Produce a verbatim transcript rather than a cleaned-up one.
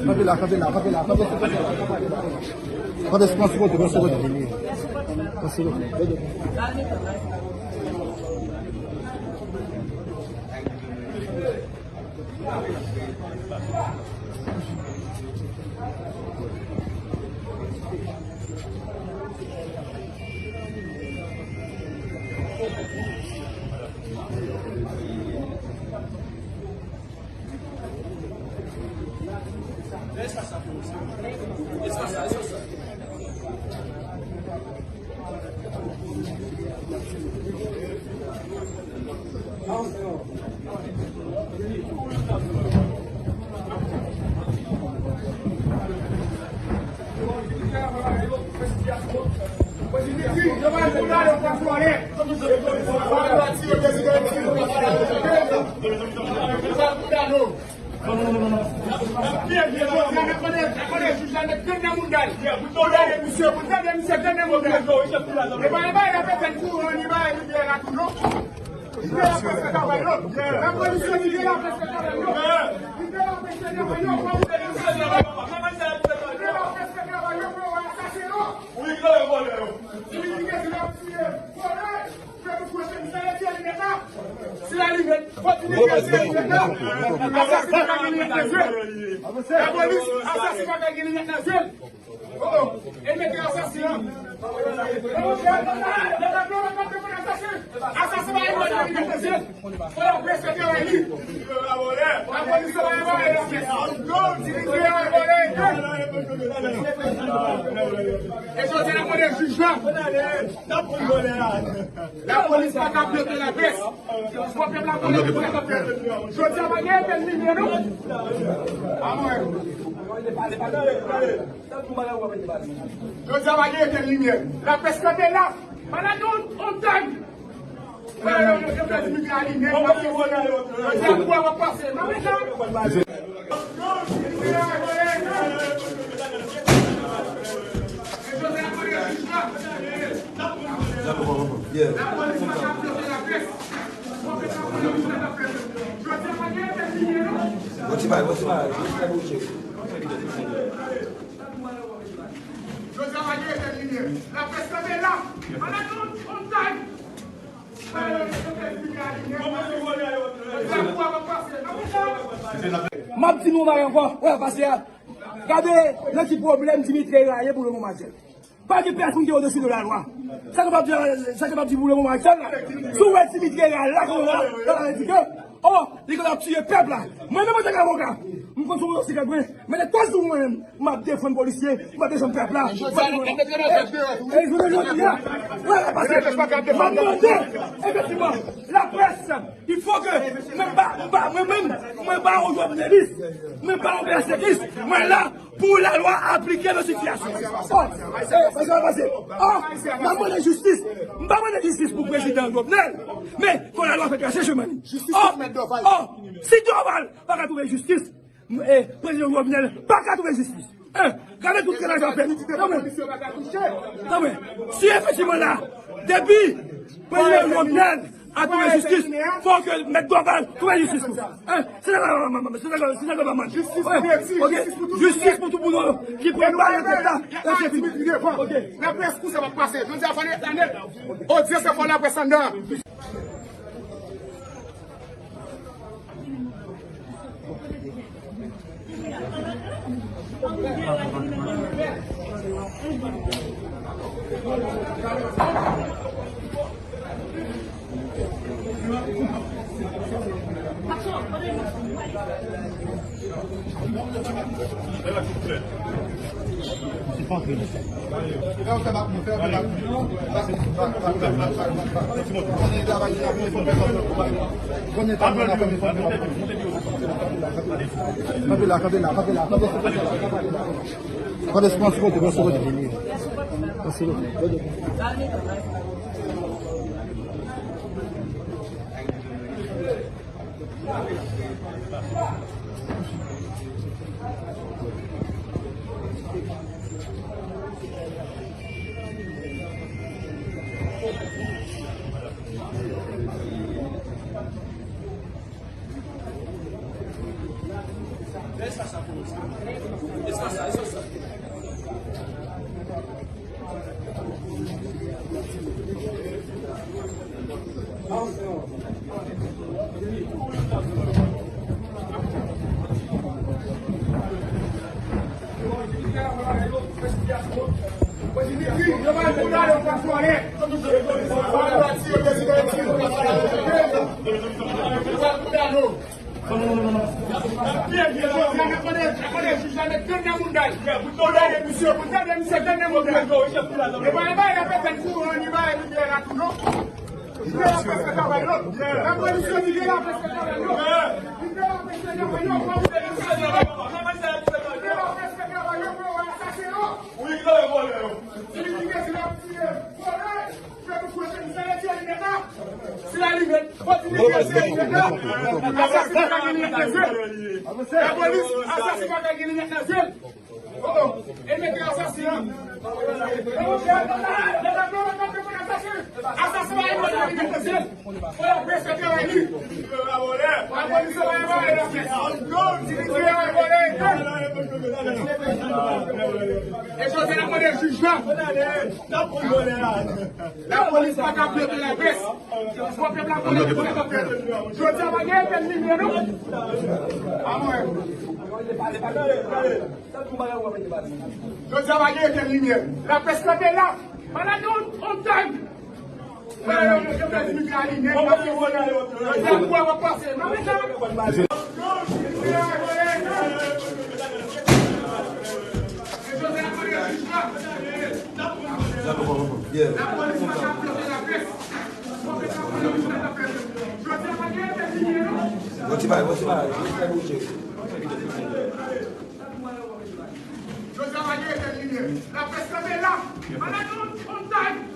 Kanpe la, kanpe la, kanpe la, kanpe la. Kanpe, pran sou kote, pran sou kote. Pran sou kote. Jodi a, n ap kondane jij la, met grenn nan mouda l. Kondane misye, kondane misye, grenn nan mouda l. E pa, e pa, e pa fè n kouri, e pa, e pa, e pa tou, non. Libere laprès fè travay yo. Lapolis yo, libere laprès fè travay yo. Libere laprès fè travay yo. Libere laprès fè travay yo, pou yo asasen yo. Wi, ki vòlè yo. Wi, ki vòlè yo. Si la limit, kontinye fè se limit la. Asasen pa ka gen limit nan zye l. Lapolis, asasen pa ka gen limit nan zye l. Oh, oh. E mete asasen an. Asasen pa gen limit nan zye l. Fò laprès fè travay li. Lapolis pa gen travay laprès. E jodi a, n ap mande jij la. Lapolis pa ka bloke laprès. Fò pèp la konnen ki sa k ap fèt. Jodi a pa gen etèn limyè non. Jodi a pa gen etèn limyè. Laprès kanpe la. Malad on, on tag. Malad on, yo fè limyè a limyè. Jodi a kou a pa pase. Nan men sa. M ap di nou yon bagay ankò, wè, pase a. Gade nan ki pwoblèm Dimitri Herard ye pou le moman aktyèl. Pa gen pèsonn ki odesi de la lwa. Sa k ap di, sa k ap di pou le moman aktyèl la. Si w wè Dimitri Herard la, kounye a la, la, la, di ke, oh, li konn ap tiye pèp la. Mwen menm antanke avoka, m konn sou yon sikrè mwen. Men de twa jou mwen menm, m ap defann polisye, m ap defann pèp la. E jounen jodi a, wè, pase, m ap mande, efektivman, laprès, il faut que, mwen pa, mwen pa, mwen menm, mwen pa yon jovnelis, mwen pa yon pèsekis, mwen la pou lalwa aplike nan sitiyasyon. Oh, eh, sa, sa va pase. Oh, m ap mande jistis. M pa mande jistis pou prezidan Jovenel, men fò lalwa fè trase chemen li. Oh, oh, si Dorval pa ka twouve jistis, eh, prezidan Jovenel pa ka twouve jistis. Eh, gade tout kè la jan fèt. Tanpri. Tanpri. Si efektivman la, depi prezidan Jovenel a twouve jistis, fò ke mèt Dorval twouve jistis tou. Hein? Se sa k ap, se sa k ap, se sa k ap ban mwen. Jistis pou Haiti, ok? Jistis pou tout moun ki pran bal nan tèt la. Ok. Laprès pou sa va pase. Jodi a fò nou etanèt. Odyans la fò laprès anndan. Kanpe la, kanpe la, kanpe la, kanpe sou kote, kanpe sou kote. Kanpe sou kote. Asasen pa ka gen linyèt nan zye l. Lapolis, asasen pa ka gen linyèt nan zye l. Oh, oh. E mete asasen an. Asasen pa gen linyèt nan zye l. Fò lapolis fè travay li. Lapolis pa gen linyèt nan zye l. E jodi a mande jij la. Lapolis pa ka bloke laprès. Fò pèp la konnen ki sa k ap fèt. Jodi a pa gen etèn limyè non. Jodi a pa gen etèn limyè. Laprès kanpe la. Pandan nou on time. Jodi a pa gen etèn limyè. Pandan nou on time.